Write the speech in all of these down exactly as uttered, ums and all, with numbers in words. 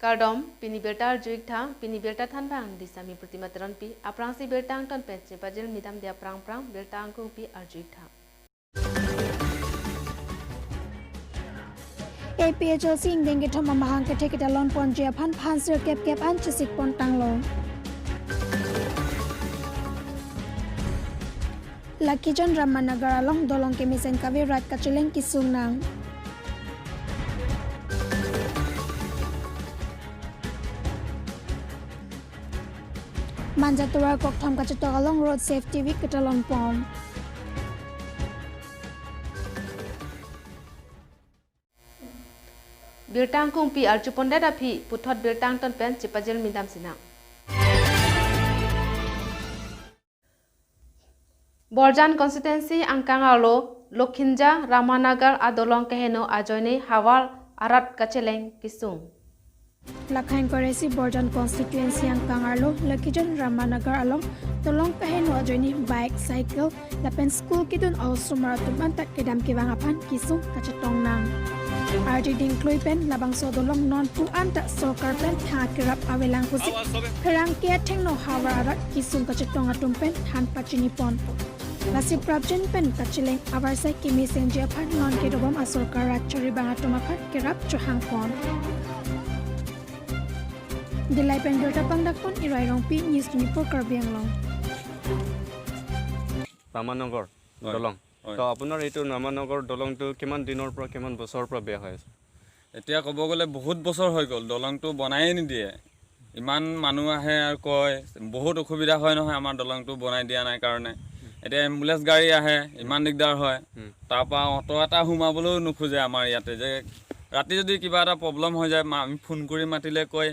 Kardom, pini birta arju-ik tha, pini birta thanbang Disami Protima Teronpi, aphrangsi birta angton pen chepajirmi damde aphrang aphrang birta angkungpi arju-ik tha. A P H L C ingdeng kethom amahang kethek ketalon ponji aphan phan sirkep kep an chesik pon tanglo. Lakhijan Ramanagar along dolong kemesen kave rat kacheleng kesung nang. Manja tovar kokthom kachetok along Road Safety Week ketalon pon. Birta angkungpi arju pondet aphi puthot birta angton pen chepajirmi dam sinang. Borjan constituency angkang arlo Lokhinja Ramanagar adolong keheno ajoine havar arat kacheleng kesung. Lakha ingkoi ra isi Borjan constituency angkang arlo Lokhijan Ramanagar along dolong keheno ajoine bike, cycle lapen school kedun a-osomar atum anta kedam kevang aphan kesung kachetong nang. Ardi dingklui pen labangso dolong nonpu anta sorkar pen thang kerap avelang pusi pherangke athengno havar arat kesung kachetong atum pen than pachini pon. Lasi prapjin pen kacheleng avarsai kemesenji aphan non kedobom asorkar rat chari bang atum aphan kerap chohang pon. Dillai pen birta pangdak pon Irai Rongpi, News twenty-four Karbi Anglong. ৰামানগৰ হয়। দলং। হয়। তো আপোনাৰ এইটো ৰামানগৰ দলংটো কিমান দিনৰ পৰা, কিমান বছৰৰ পৰা বেয়া হৈ আছে? এতিয়া ক'ব গ'লে বহুত বছৰ হৈ গ'ল, দলংটো বনায়েই নিদিয়ে। ইমান মানুহ আহে আৰু কয়, বহুত অসুবিধা হয় নহয় আমাৰ দলংটো বনাই দিয়া নাই কাৰণে। এতিয়া এম্বুলেন্স গাড়ী আহে, ইমান দিগদাৰ হয়। হুম। তাৰ পৰা অটো এটা সোমাবলৈও নোখোজে আমাৰ ইয়াতে, যে ৰাতি যদি কিবা এটা প্ৰব্লেম হৈ যায়, মা-, আমি ফোন কৰি মাতিলে কয়,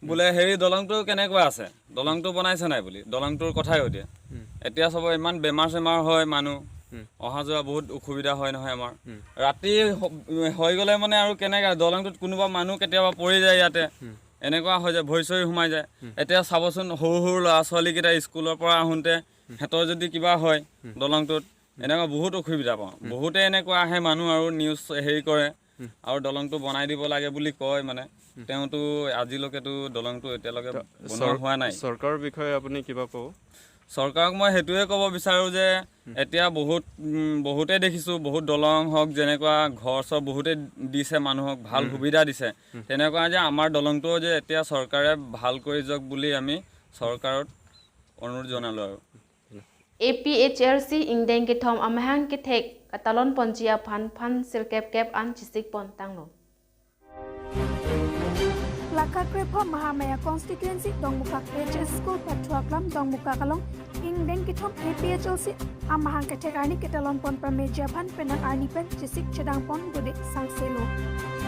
বোলে, "হেৰি, দলংটো কেনেকুৱা আছে? দলংটো বনাইছে নাই?" বুলি দলংটোৰ কথাই সুধে। হুম। এতিয়া চাব, ইমান বেমাৰ-চেমাৰ হয় মানুহ, হুম। অহা যোৱা বহুত অসুবিধা হয় নহয় আমাৰ। হুম। ৰাতি হ-, হৈ গ'লে মানে আৰু কেনেকা, দলংটোত কোনোবা মানুহ কেতিয়াবা পৰি যায় ইয়াতে, হুম। এনেকুৱা হৈ যায়, ভৰি-চৰি সোমাই যায়। হুম। এতিয়া চাবচোন, সৰু সৰু ল'ৰা-ছোৱালীকেইটা স্কুলৰ পৰা আহোঁতে হুম। সিহঁতৰ যদি কিবা হয় হুম। দলংটোত, হুম। এনেকুৱা বহুত অসুবিধা পাওঁ। হুম। বহুতে এনেকুৱা আহে মানুহ আৰু নিউজ হেৰি কৰে, হুম। আৰু দলংটো বনাই দিব লাগে বুলি কয় মানে। হুম। তেওঁতো আজিলৈকেতো দলংটো এতিয়ালৈকে তো বনোৱা চৰ-, হোৱা নাই। চৰকাৰৰ বিষয়ে আপুনি কিবা ক'ব? চৰকাৰক মই সেইটোৱে ক'ব বিচাৰোঁ যে হুম। এতিয়া বহুত, উম, বহুতে দেখিছোঁ, বহুত দলং হওক, যেনেকুৱা ঘৰ-চৰ বহুতে দিছে মানুহক, ভাল হুম। সুবিধা দিছে। হুম। তেনেকুৱা যে আমাৰ দলংটো যে এতিয়া চৰকাৰে ভাল কৰি যাওক বুলি আমি চৰকাৰত অনুৰোধ জনালোঁ আৰু। A P H L C ingdeng kethom amahang kethek katalon ponji aphan phan sirkep kep an chesik pon tanglo. Lakha krepho Mahamaya constituency Dongmukak H S School pathu aklam Dongmukak along ingdeng kethom A P H L C amahang kethek arni ketalon pon pameji aphan penang arni pen chesik chedang pon dode sangselo.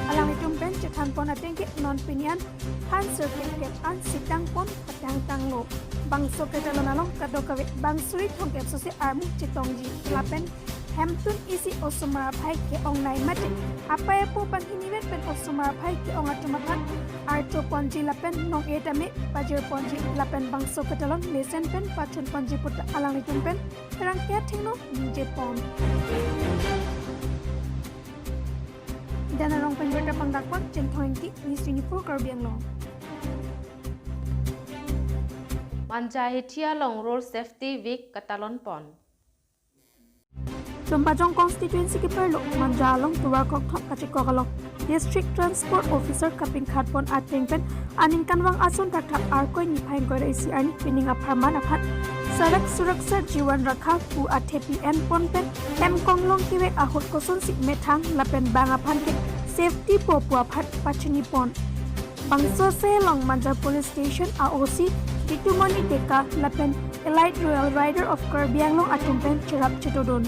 Alanglitum pen chethan pon ateng ke non pini an phan sirkep kep an sitang pon patang tanglo. Bangso ketalon along kadokave bang suri thomkep sose armu chetongji lapen hemtun isi osomar aphai ke-ong nai mate apai apo banghini vet pen osomar aphai ke-ong atum aphan archo ponji lapen nong-e tame pajir ponji lapen bangso ketalon mesen pen pachun ponji puta alanglitum pen pherangke athengno ningje pon. Dana Rongpen birta pangdak pon, Chinthong Engti, News twenty-four Karbi Anglong. Manja Hithi along Road Safety Week katalon pon. Lumbajong constituency keparlo Manja along tovar kokthom kachekok along District Transport Officer kapingkhat pon ateng pen aningkanvang ason thakthak Arkoi niphai ingkoi ra isi arni pining apharman aphan Sadak Suraksha Jiwan Rakha pu athepi en pon pen hem konglong kevek ahut kosonsi methang lapen bang aphan ke safety po pu aphan pachini pon. Bangso se along Manja Police Station a O C Jitumoni Deka lapen Elite Royal Rider of Karbi Anglong atum pen cherap chetodun.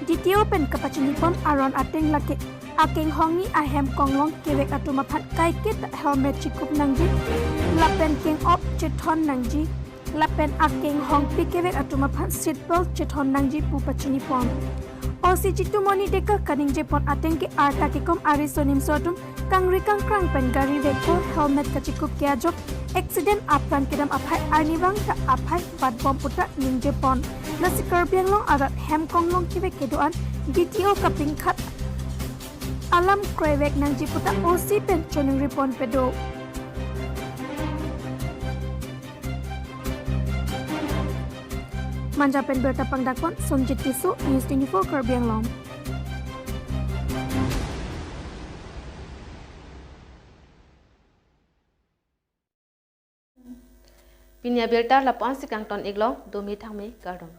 D T O pen kapachini pon aron ateng lake akenghongni ahem konglong kevek atum aphan kaiketa helmet chikup nangji lapen keng-op chethon nangji lapen akenghongpi kevek atum aphan seat belt chethon nangji pu pachini pon. O C Jitumoni Deka kaningje pon ateng ke arta kekom ariso nimso atum kangri kangkrang pen gari vekpo helmet kachikup ke ajok accident apran kedam aphai arnivang ta aphai vatbom puta ningje pon. Lasi Karbi Anglong arat hem konglong kevek kedo-an D T O kapingkhat alam kroivek nangji puta O C pen choningri pon pedo. Manja pen birta pangdakpon Sonjit Tisso, News twenty-four Karbi Anglong. Pini abirta lapu-ansi kangton-iklo, dome thangme kardom.